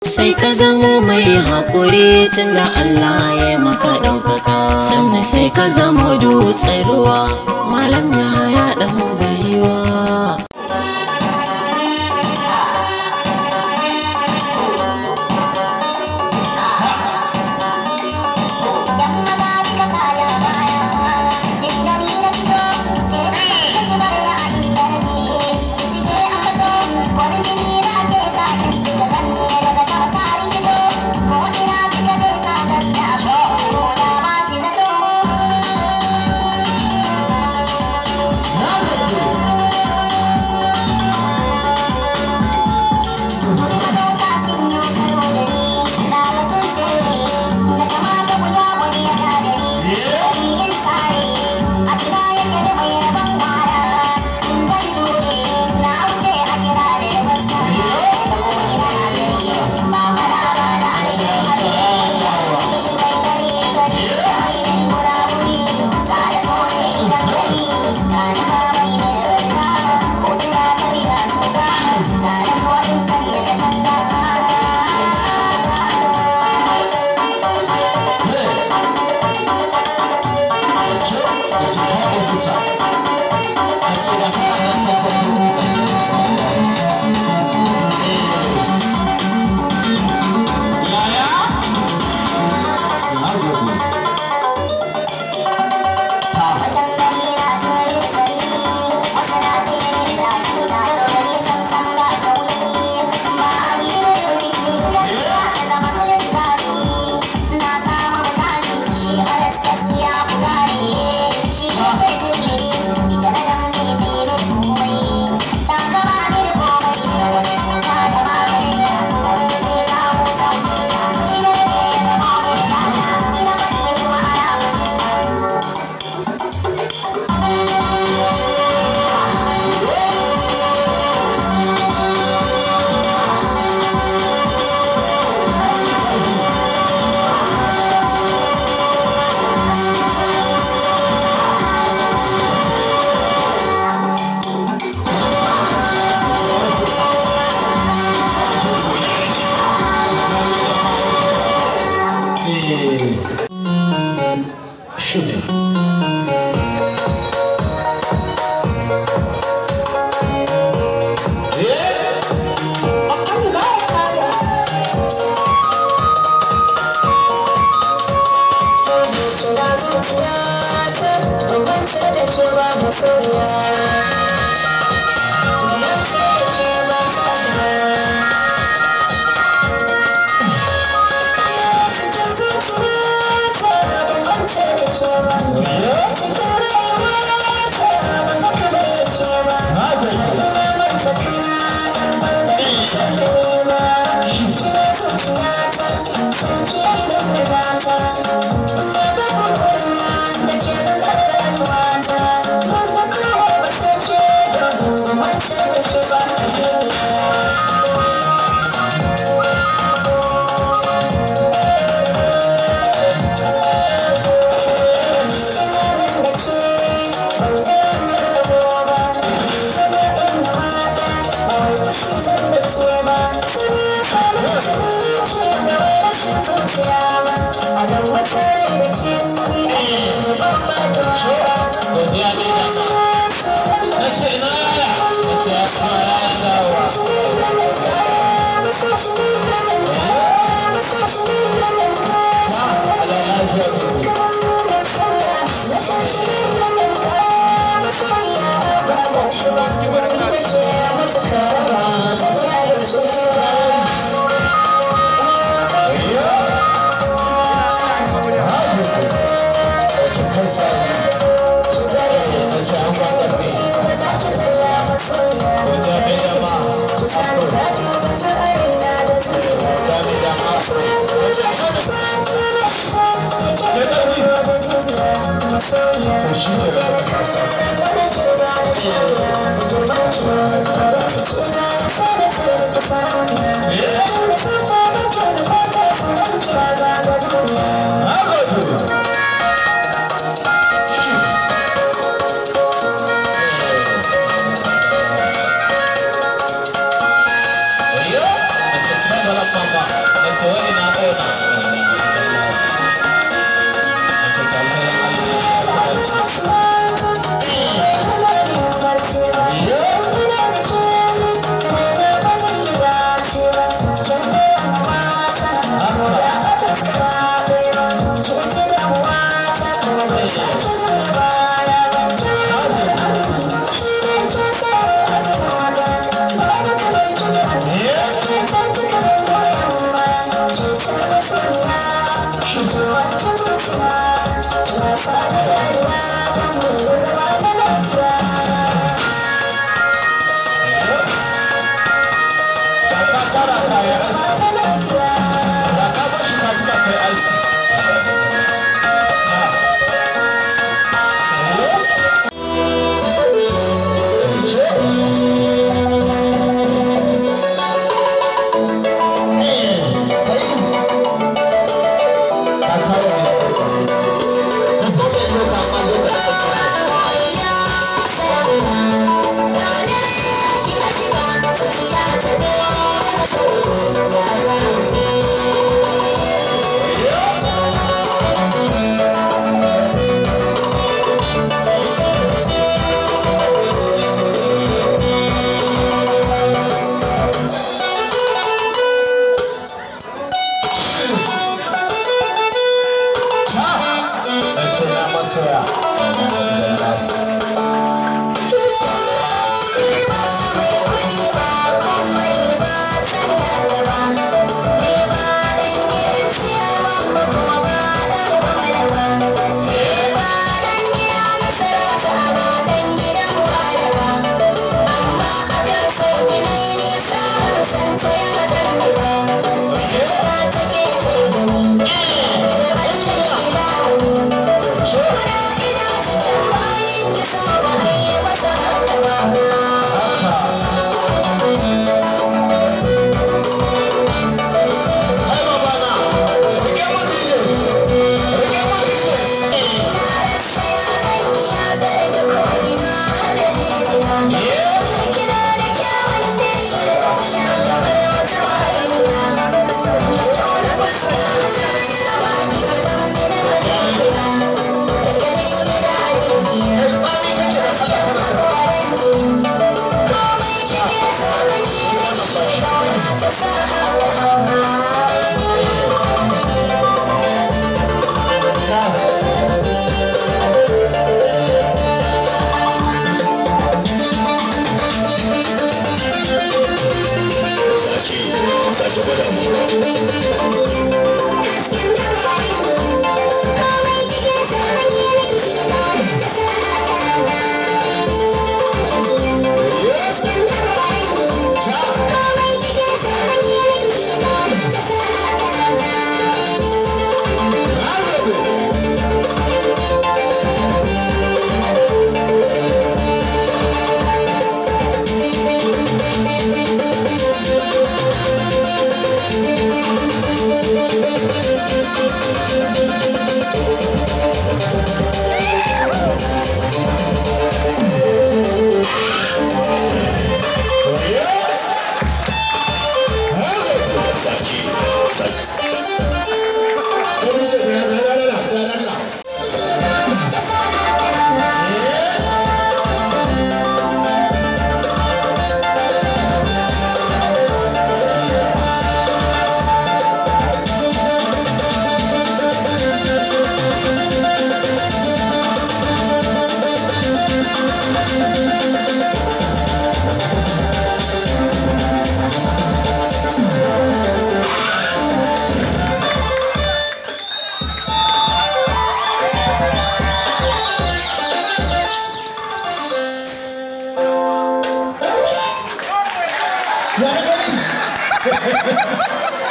Sai ka zamo mai haƙuri tunda Allah ya maka ɗaukaka. Sannan sai ka zamo dutsen ruwa, malam ya haya ɗan baiwa. Baba.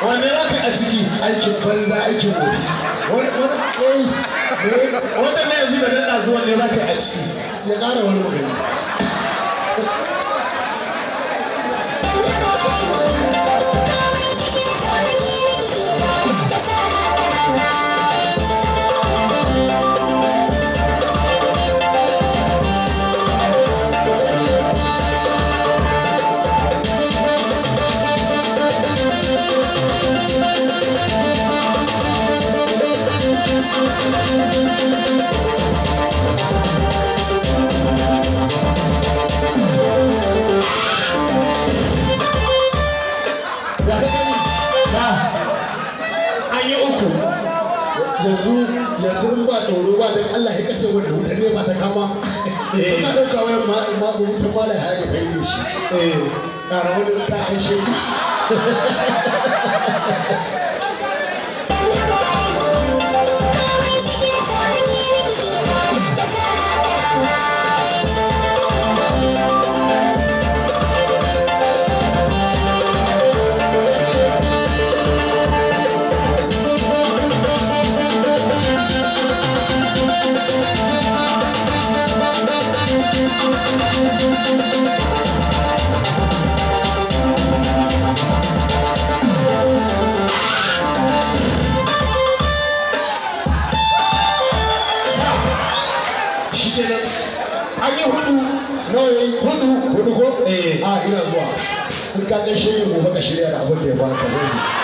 Wanne za ka yi a ciki? Aikin banza, aikin gobe. Wani wani wani. Wannan na yanzu da na ɗazu, wanne za ka yi a ciki? Ya ƙara wani magana. Ya ka gani? Sha. An yi uku. Yanzu yanzu in ba ɗoro ba, dan Allah ya kace wanda wutar ne ba ta kama. Ka ɗauka wayan ma ma wutar mala ya ga ta rige shi. Eh. Ƙara wani ka kai shi. Shi kenan. An yi hudu. Nawa yayi? Hudu. Hudu ko? Eh. A ina zuwa. In ka kai shi gobe, ka shirya da abin da ya baka zai.